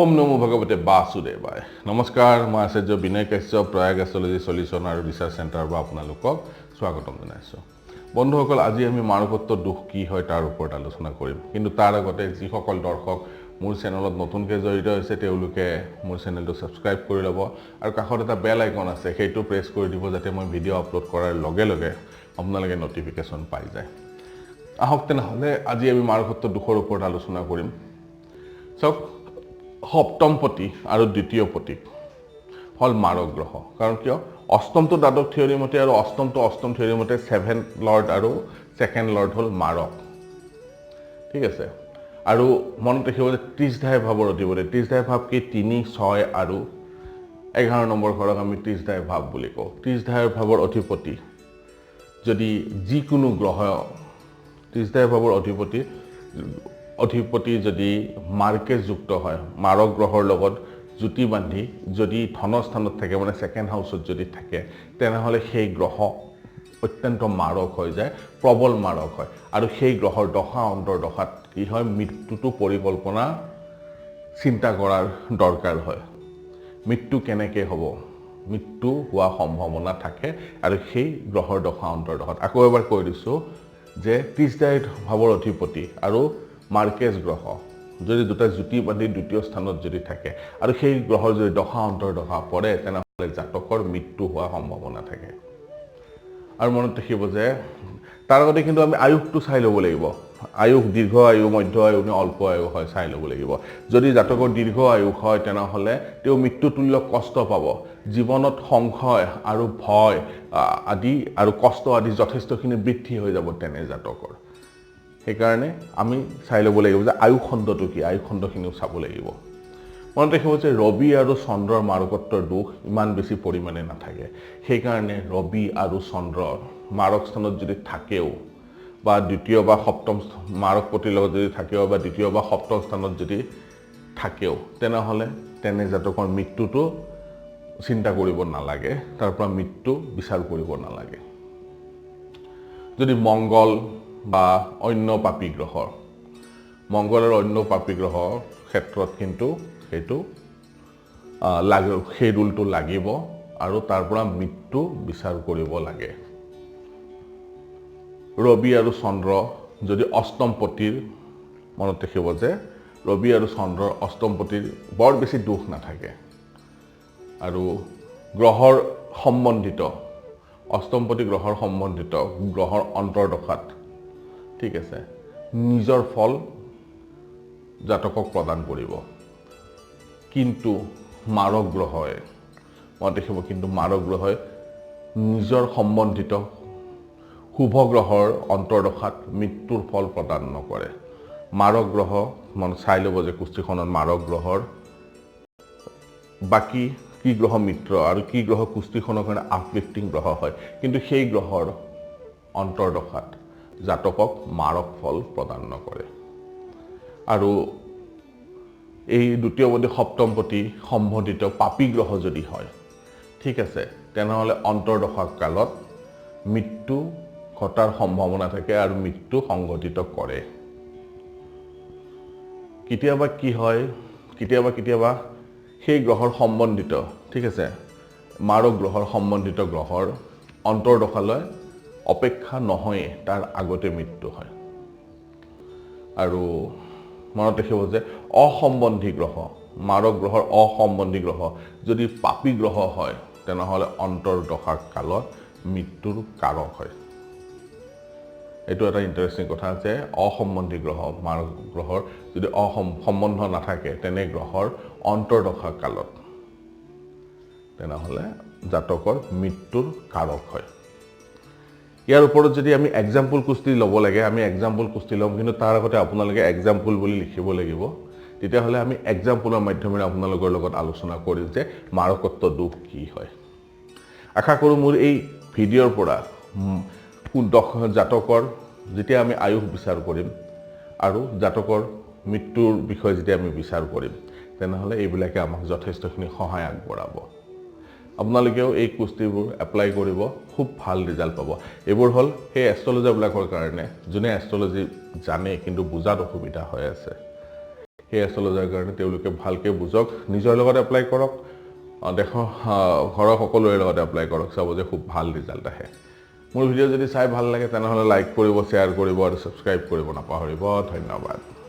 ওম নমো ভগৱতে বাসুদেৱায়। নমস্কাৰ, মই আচাৰ্য বিনয় Kashyap, Prayag astrology solution আৰু ৰিচাৰ্চ চেণ্টাৰৰ পৰা আপোনালোকক স্বাগতম জনাইছোঁ। বন্ধুসকল, আজি আমি মাৰকত্ব দোষ কি হয় তাৰ ওপৰত আলোচনা কৰিম। কিন্তু তাৰ আগতে যিসকল দৰ্শক মোৰ চেনেলত নতুনকৈ জড়িত হৈছে, তেওঁলোকে মোৰ চেনেলটো ছাবস্ক্ৰাইব কৰি ল'ব আৰু কাষত এটা বেল আইকন আছে, সেইটো প্ৰেছ কৰি দিব, যাতে মই ভিডিঅ' আপলোড কৰাৰ লগে লগে আপোনালোকে ন'টিফিকেশ্যন পাই যায়। আহক তেনেহ'লে, আজি আমি মাৰকত্ব দোষৰ ওপৰত আলোচনা কৰিম। চাওক, সপ্তমপতি আৰু দ্বিতীয় পতি হ'ল মাৰক গ্ৰহ। কাৰণ কিয়? অষ্টমটো দ্বাদশ থিয়ৰী মতে আৰু অষ্টমটো অষ্টম থিয়ৰী মতে ছেভেন লৰ্ড আৰু ছেকেণ্ড লৰ্ড হ'ল মাৰক, ঠিক আছে? আৰু মনত ৰাখিব যে ত্ৰিশধায় ভাৱৰ অধিপতি। ত্ৰিশধায় ভাৱ কি? 3, 6 আৰু 11 নম্বৰ ঘৰক আমি ত্ৰিশধায় ভাৱ বুলি কওঁ। ত্ৰিশধায় ভাৱৰ অধিপতি যদি যিকোনো গ্ৰহ, ত্ৰিশধায় ভাৱৰ অধিপতি যদি মাৰ্কেশযুক্ত হয়, মাৰক গ্ৰহৰ লগত জুতি বান্ধি যদি ধনস্থানত থাকে, মানে ছেকেণ্ড হাউচত যদি থাকে, তেনেহ'লে সেই গ্ৰহ অত্যন্ত মাৰক হৈ যায়, প্ৰবল মাৰক হয়। আৰু সেই গ্ৰহৰ দশা অন্তৰ্দশাত কি হয়? মৃত্যুটো পৰিকল্পনা চিন্তা কৰাৰ দৰকাৰ হয়। মৃত্যু কেনেকৈ হ'ব, মৃত্যু হোৱা সম্ভাৱনা থাকে আৰু সেই গ্ৰহৰ দশা অন্তৰ্দশাত। আকৌ এবাৰ কৈ দিছোঁ যে ত্ৰিশদায় ভাৱৰ অধিপতি আৰু মাৰ্কেশ গ্ৰহ যদি দুটা জুতি বান্ধি দ্বিতীয় স্থানত যদি থাকে আৰু সেই গ্ৰহৰ যদি দশা অন্তৰ্দশা পৰে, তেনেহ'লে জাতকৰ মৃত্যু হোৱা সম্ভাৱনা থাকে। আৰু মনত ৰাখিব যে তাৰ আগতে কিন্তু আমি আয়ুসটো চাই ল'ব লাগিব। আয়ুস দীৰ্ঘ আয়ু, মধ্য আয়ু নে অল্প আয়ু হয় চাই ল'ব লাগিব। যদি জাতকৰ দীৰ্ঘ আয়ুস হয়, তেনেহ'লে তেওঁ মৃত্যুতুল্য কষ্ট পাব। জীৱনত সংশয় আৰু ভয় আদি আৰু কষ্ট আদি যথেষ্টখিনি বৃদ্ধি হৈ যাব তেনে জাতকৰ। সেইকাৰণে আমি চাই ল'ব লাগিব যে আয়ুখণ্ডটো কি, আয়ুখণ্ডখিনিও চাব লাগিব। মনত ৰাখিব যে ৰবি আৰু চন্দ্ৰৰ মাৰকত্বৰ দোষ ইমান বেছি পৰিমাণে নাথাকে। সেইকাৰণে ৰবি আৰু চন্দ্ৰ মাৰক স্থানত যদি থাকেও বা দ্বিতীয় বা সপ্তম মাৰকপতিৰ লগত যদি থাকেও বা দ্বিতীয় বা সপ্তম স্থানত যদি থাকেও, তেনেহ'লে তেনে জাতকৰ মৃত্যুটো চিন্তা কৰিব নালাগে, তাৰ পৰা মৃত্যু বিচাৰ কৰিব নালাগে। যদি মংগল বা অন্য পাপী গ্ৰহ, মংগল আৰু অন্য পাপী গ্ৰহৰ ক্ষেত্ৰত কিন্তু সেইটো লাগে, সেই ৰুলটো লাগিব আৰু তাৰ পৰা মৃত্যু বিচাৰ কৰিব লাগে। ৰবি আৰু চন্দ্ৰ যদি অষ্টম পতিৰ, মনত ৰাখিব যে ৰবি আৰু চন্দ্ৰৰ অষ্টম পতিৰ বৰ বেছি দোষ নাথাকে আৰু গ্ৰহৰ সম্বন্ধিত, অষ্টমপতি গ্ৰহৰ সম্বন্ধিত গ্ৰহৰ অন্তৰ্দশাত, ঠিক আছে, নিজৰ ফল জাতকক প্ৰদান কৰিব। কিন্তু মাৰক গ্ৰহই, মনত ৰাখিব, কিন্তু মাৰক গ্ৰহই নিজৰ সম্বন্ধিত শুভ গ্ৰহৰ অন্তৰ্দশাত মৃত্যুৰ ফল প্ৰদান নকৰে। মাৰক গ্ৰহ মন চাই ল'ব যে কুষ্ঠিখনত মাৰক গ্ৰহৰ বাকী কি গ্ৰহ মিত্ৰ আৰু কি গ্ৰহ কুষ্ঠিখনৰ কাৰণে আপলিফটিং গ্ৰহ হয়। কিন্তু সেই গ্ৰহৰ অন্তৰ্দশাত জাতকক মাৰক ফল প্ৰদান নকৰে। আৰু এই দ্বিতীয় পতি, সপ্তমপতি সম্বন্ধিত পাপী গ্ৰহ যদি হয়, ঠিক আছে, তেনেহ'লে অন্তৰ্দশা কালত মৃত্যু ঘটাৰ সম্ভাৱনা থাকে আৰু মৃত্যু সংঘটিত কৰে। কেতিয়াবা কি হয়, কেতিয়াবা কেতিয়াবা সেই গ্ৰহৰ সম্বন্ধিত, ঠিক আছে, মাৰক গ্ৰহৰ সম্বন্ধিত গ্ৰহৰ অন্তৰ্দশালৈ অপেক্ষা নহয়ে, তাৰ আগতে মৃত্যু হয়। আৰু মনত ৰাখিব যে অসম্বন্ধী গ্ৰহ, মাৰক গ্ৰহৰ অসম্বন্ধী গ্ৰহ যদি পাপী গ্ৰহ হয়, তেনেহ'লে অন্তৰ্দশা কালত মৃত্যুৰ কাৰক হয়। এইটো এটা ইণ্টাৰেষ্টিং কথা যে অসম্বন্ধী গ্ৰহ, মাৰক গ্ৰহৰ যদি সম্বন্ধ নাথাকে তেনে গ্ৰহৰ অন্তৰ্দশা কালত, তেনেহ'লে জাতকৰ মৃত্যুৰ কাৰক হয়। ইয়াৰ ওপৰত যদি আমি এক্সাম্পল কুস্তি ল'ব লাগে, আমি এক্সাম্পল কুস্তি ল'ম। কিন্তু তাৰ আগতে আপোনালোকে এক্সাম্পল বুলি লিখিব লাগিব। তেতিয়াহ'লে আমি এক্সাম্পলৰ মাধ্যমেৰে আপোনালোকৰ লগত আলোচনা কৰিম যে মাৰকত্ব দোষ কি হয়। আশা কৰোঁ মোৰ এই ভিডিঅ'ৰ পৰা জাতকৰ যেতিয়া আমি আয়ুস বিচাৰ কৰিম আৰু জাতকৰ মৃত্যুৰ বিষয়ে যেতিয়া আমি বিচাৰ কৰিম, তেনেহ'লে এইবিলাকে আমাক যথেষ্টখিনি সহায় আগবঢ়াব। আপোনালোকেও এই কুস্তিবোৰ এপ্লাই কৰিব, খুব ভাল ৰিজাল্ট পাব। এইবোৰ হ'ল সেই এষ্ট্ৰলজাৰবিলাকৰ কাৰণে যোনে এষ্ট্ৰলজি জানে কিন্তু বুজাত অসুবিধা হৈ আছে। সেই এষ্ট্ৰলজাৰ কাৰণে তেওঁলোকে ভালকৈ বুজক, নিজৰ লগত এপ্লাই কৰক, দেশৰ ঘৰৰ সকলোৰে লগত এপ্লাই কৰক, চাব যে খুব ভাল ৰিজাল্ট আহে। মোৰ ভিডিঅ' যদি চাই ভাল লাগে, তেনেহ'লে লাইক কৰিব, শ্বেয়াৰ কৰিব আৰু ছাবস্ক্ৰাইব কৰিব নাপাহৰিব। ধন্যবাদ।